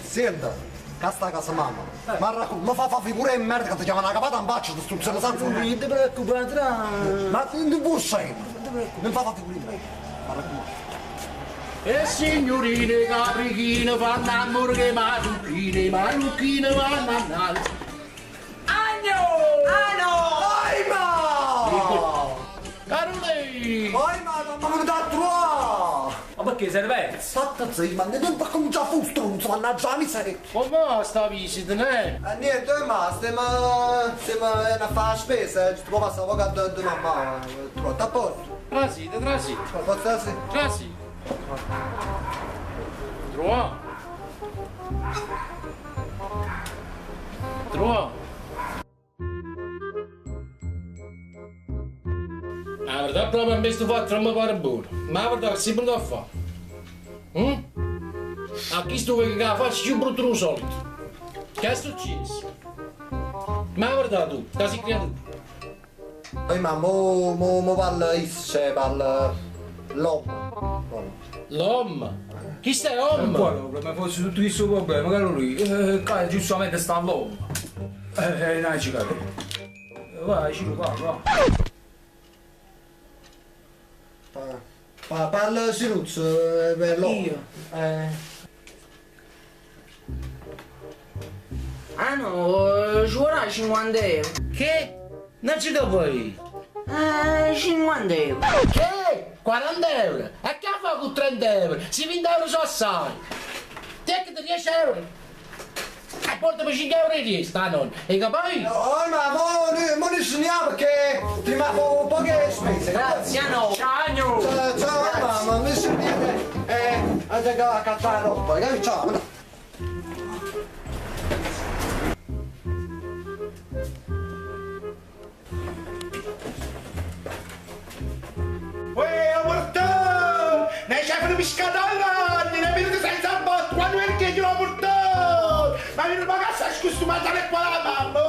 Senta, ca sta a casa mamma. Ma raccom, ma fa figura 'e merda che ti chiama una capata in faccia, ti struzziano senza. Non ti preoccupare, Ma non può scemo. Non fa figura 'e merda. Ma raccomando. E signorine caprichine fanno amore che marucchine, marucchine vanno annanzi. Agno! Ah no! Aima! Carolì! Aima, non mi venuto a trovare! Ma perché sei perso? Fatta zia, ma non fa cominciare a fare stronzo, mannaggia la miseria! Come va sta visita, ne? Niente, ma stiamo a fare la spesa, ci trovo a avvocato di mamma, trovato a posto. Trasite, trasite, Ma posso essere? trasite. Trova. Trova. La verità proprio a me sto fatto non mi pare buono. Ma la verità che si può fare? Mm? A chi sto che la faccia più brutto del solito? Che è successo? Ma la verità tu, che sei creato? Ma mo parla is, cioè parla l'uomo. L'uomo? Chi stai uomo? Quale problema? Fosse tutto questo problema, caro lui. Giustamente sta all'uomo. Dai, ci capisco. Vai, Ciro, va, va. Parla Ciruzzo, per l'uomo. Io? Ah no, ci vorrà 50 euro. Che? Non ci devo io. 50 euro. Che? 40 euro? E che fa con 30 euro? Si 20 euro sono assai. Te che 10 euro? E portami 5 euro di sta non. Hai capito? Oh, ma mo ne sogniamo perché ti ma poche spese. Grazie, no. Ciao! Ciao, ciao, mamma, mi sentite? Andiamo a cattare roba, capito? Ciao. Uè, portone! Ne c'è una piscatella! Ne vedo senza botto! Quando è che io lo portone? Ma mi ragazza scostumata per qua la mamma!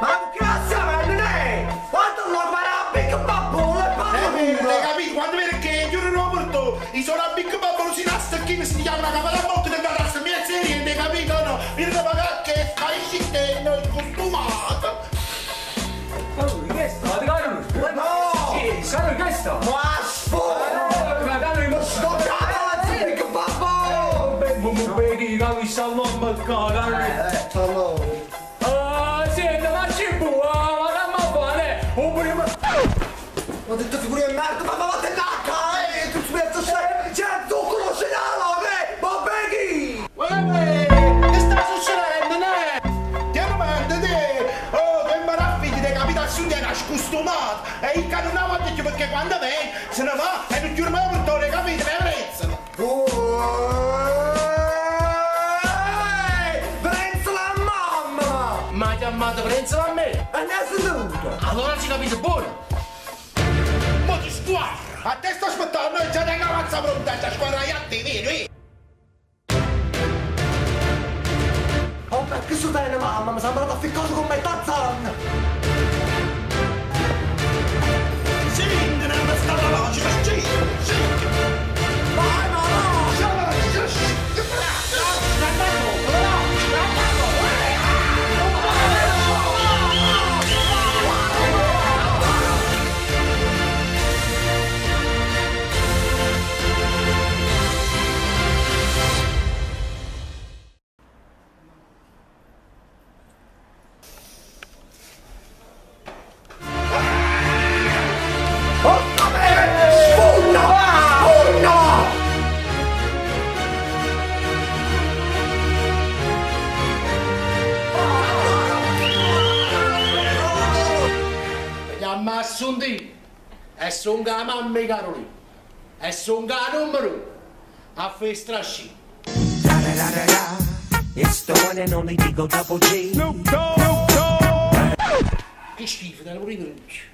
Ma che cazzo, ma non è? Quanto lo farà Big Babbo? Le parlo Hai capito? Quando vede che io non lo porto, io sono a Big Babbo, si nasta chi si chiama una capata botta della tasta mia serie, hai capito? No? Mi ragazza che stai scendendo il costumato! Caro, che è stato? Caro, No! Caro, che è stato? Ma sfogo! Ma caro, ma Sto cazzo, Big Babbo! Vedi, caro, sta all'uomo, caro. Ciao. Ah, senta, ma ci può, ma che ma fare? Oppure ma... Ho detto figura di merda, ma vattene a casa, tu smetto c'è, c'è tu conosci la ma Becky! Uè, che sta succedendo, ne? Ti hanno mandato te! Oh, che maraffigli, ti capito? Assunti è una scostumata! E il cane non ha detto perché quando viene se ne va e non chiude mai il portone, capito? Mi apprezzano! Brenzo la mamma! Ma ha chiamato Brenzo a me? E ne è seduto! Allora ci capite buono! Mo ti squadra! A te sto aspettando, già tengo la mazza pronta, già squadra gli atti, vieni! Oh, ma che succede mamma? Mi sembra da ficcoso come Tarzan! Scendi nella strada logica, scendi, scendi! Vai mamma! Chiama Assunti e sono la mamma di Carolina e sono la numero a fare strascino. It's the one and only D-O Double G. Che schifo, te lo ripeto.